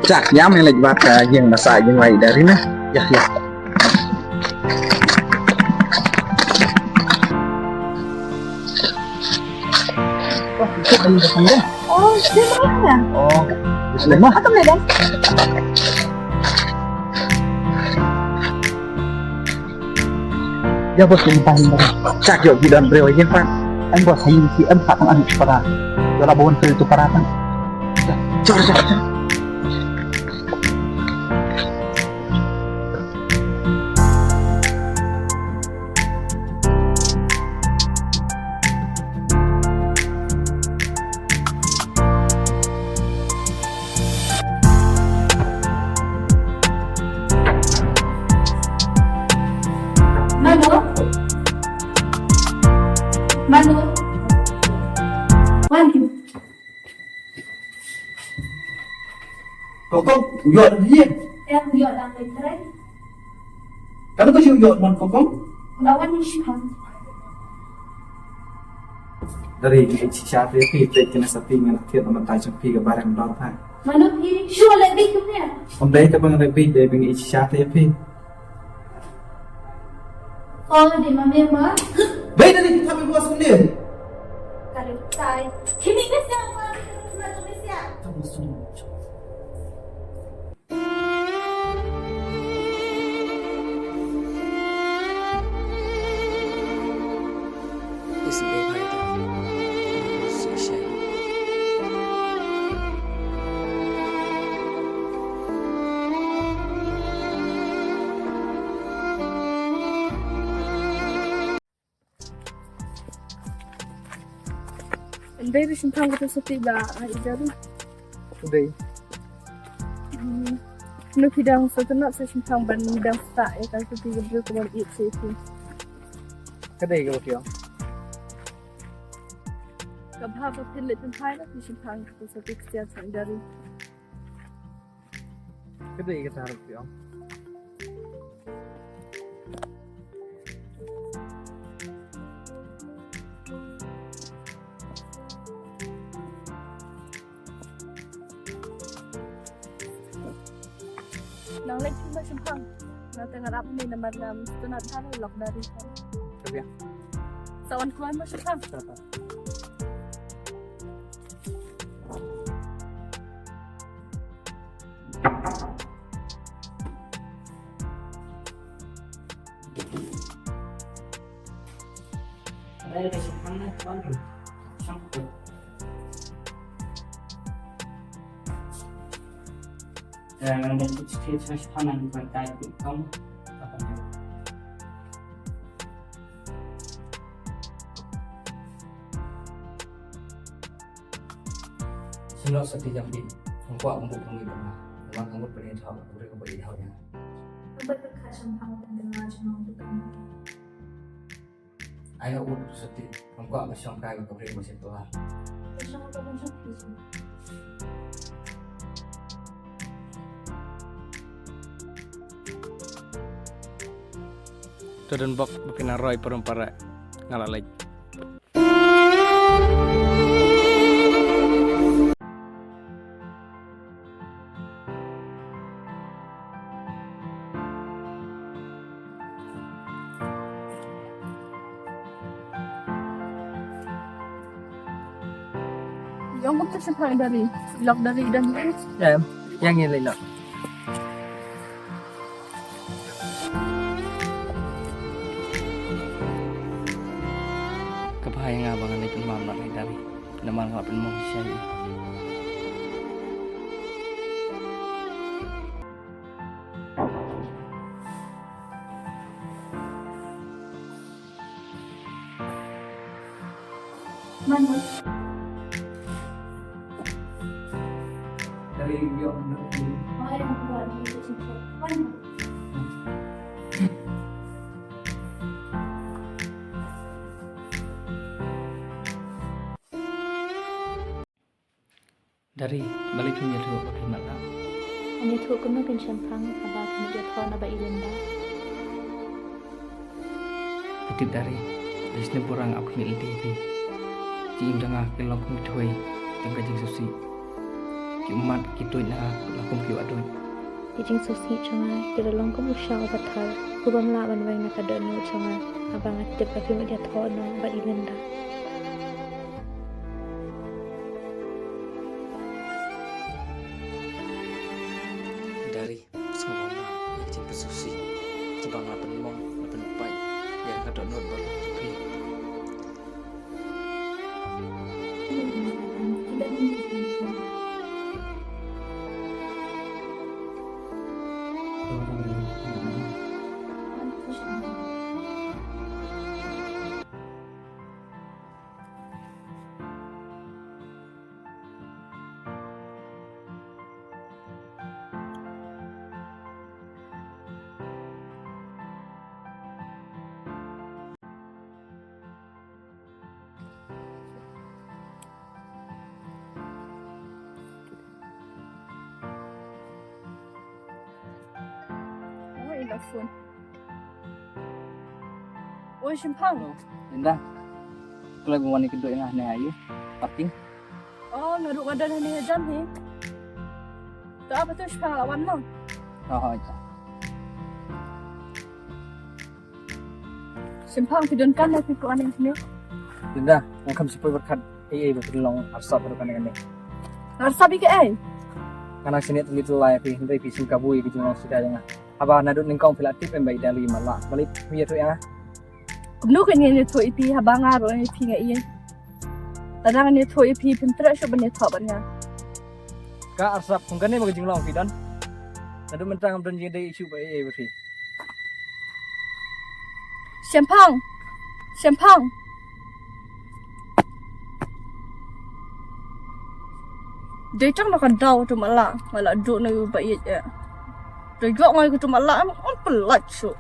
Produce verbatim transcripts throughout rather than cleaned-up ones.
Chak, ïa me leit wad ka ïing ba sah ïing wai Dari na. Ïa, ïa. Oh, dia mana? Oh, dia mana? Apa ni, Bang? Ïa boss, ïa boss. Chak ïoh ki don briew ïa pat. Em boss, haïu ki em pat tang an para. Ïoh la bun tu para tang. Chor, chor, chor. Mano? Mano? Wan. Kokong, u ïoh dang ïa. Em, u ïoh dang ïa. Kano ka shu ïoh mon kokong? Nga wan ni shi pang. Dari ngi ïeit shisha te phi, phi kine sa phi ngan thied na mynta jong phi ka bareng dor pha. Mano phi, shu leh bit kumne. Ym dei te ba ngan leh bit, dei ba ngi ïeit shisha te phi. Oh, dei ma me ma. Dei, dei, dei, kita phi buat sendiri. Kalau tai, kini ke siapa? Kami sendiri. Ym dei ruh shynrang kata sati ba ai ida ruh. Ym dei. Hmm. Ngi ki dang sa tynat sa shynrang ban dang stad ïa ka sati ka briew ka ban ïeit sati. Ka dei ka ba ki ong. Ka bha ba phin leit pynphai ruh ki shynrang kata sati ka sia sa ida ruh. Ka dei kata ruh ki ong. Nang leit phi ma shynrang. Nang teng arap ni namar ngam sngewtynnat bha lok dari. Ka biang. Sa wan kwai ma shynrang. Sa, sa. Sngewbha sati jam phi. Ngam kwah ban buh pynmih bynta. Namar ka mut pynïaid hok ka briew kaba ïeit hok ïa nga. Kaba ka kha sham hok ban denga jingmut ka. Ai nga ut sati. Ngam kwah ban shong kai ka briew ba shet la. Ka shong ka ban shong phi. To don bok ba phi nang roi parum para nga la leit. Ïong kumta sha pha Dari. Lok Dari dang. Ïa, ïa ngi lei lok. Ka bha ïa nga ba nga leit pynbam noh ïa Dari. Namar nga la pynmong shisha ïa u. Dari, balei phim ïathuh ba phi mad lad? Ngan ïathuh kumno phin shemphang haba phim ïathuh na ba i lynda. Phi tip Dari, da shisnem pura nga ap khmih lynti ïa phi. Jingim jong nga ka long kum i thoi jong ka jingsngewsih. ki ummat ki tuid na nga la kum ki wah duid. Ki jingsngewsih jong nga ki la long kum u sha uba thar, u bym lah ban weng na ka dohnud jong nga, haba nga tip ba ki mut ïathoh noh bad i Linda. Dari, sngewbha ïa ka jingpynsngewsih, kiba nga pynmong, nga pynpait ïa ka dohnud bad phi. Oh, ila phone. Oi, Shemphang. Linda. Khlem wan ïa ka duh ïa nga hangne ha parking. Oh, nga ruh nga don hangne hajan hi. To ap to Shemphang la wan noh. Oh, oh, ita. Shemphang, phi don kan ne phi kwah ne? Linda, nga kham sa poi pyrkhat ei ei ba phin long arsap ruh kane kane. Arsap ïa kaei? Nga nang shaniah tylli tylli ïa phi, hynrei phi shim kabu ïa ka jinglong shisha jong nga. Haba naduh nyngkong phi la tip em ba i Dari i matlah, balei phi ïathuh ïa nga? Kumno kein ngan ïathuh ïa phi haba nga ruh ïa phi nga ïeit? Lada ngan ïathuh ïa phi, phim treh shuh ban ïathoh bad nga. Ka arsap, kum kane ba ka jinglong phi don. Naduh mynta ngam don jingïadei issue ba ei ei bad phi. Shemphang. Shemphang. Dei tang na ka daw tu matlah, matlah duh na u ba ïeit eh. Dei ïoh ngai ka tu matlah em, on pelat shuh.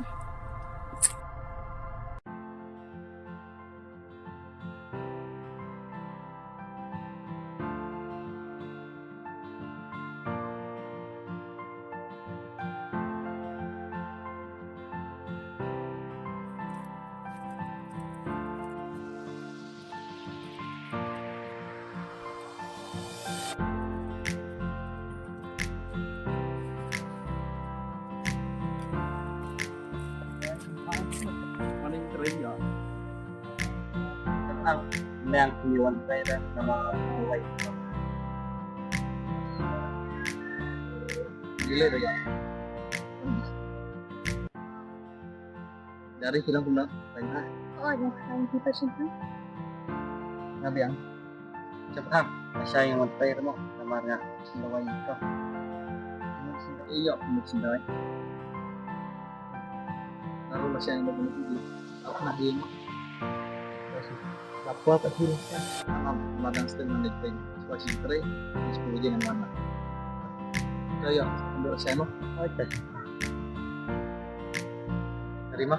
Nang ni wan pai da nama wai. Gila deh. Dari film kumno? Lain ha? Oh, ada. Lain kita cinta. Nga biang. Shemphang, nga shai ngan wan peit mo, namar nga sngewbha ïa ka. Nga sngewbha ïa ka, nga sngewbha. Nga ruh nga shai ngan wan peit. Aku nak dia mo. Apa tak sini? Malam, malam setengah ni pun. Sebab sini teri, sepuluh jam mana? Kaya, ambil saya mo. Okey. Terima.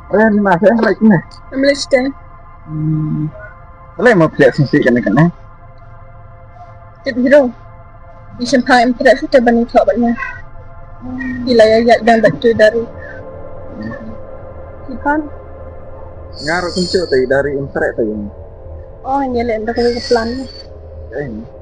Ren ma se lek ne. Em lek te. Hmm. Lek ma plek sing sik kane kane. Tip hero. Ni Shemphang em trek sik te bani thok bani. Ila ya ya dan batu dari. Ipan. Ngar kuncu te dari em trek te. Oh, ni lek dah kau plan. Eh.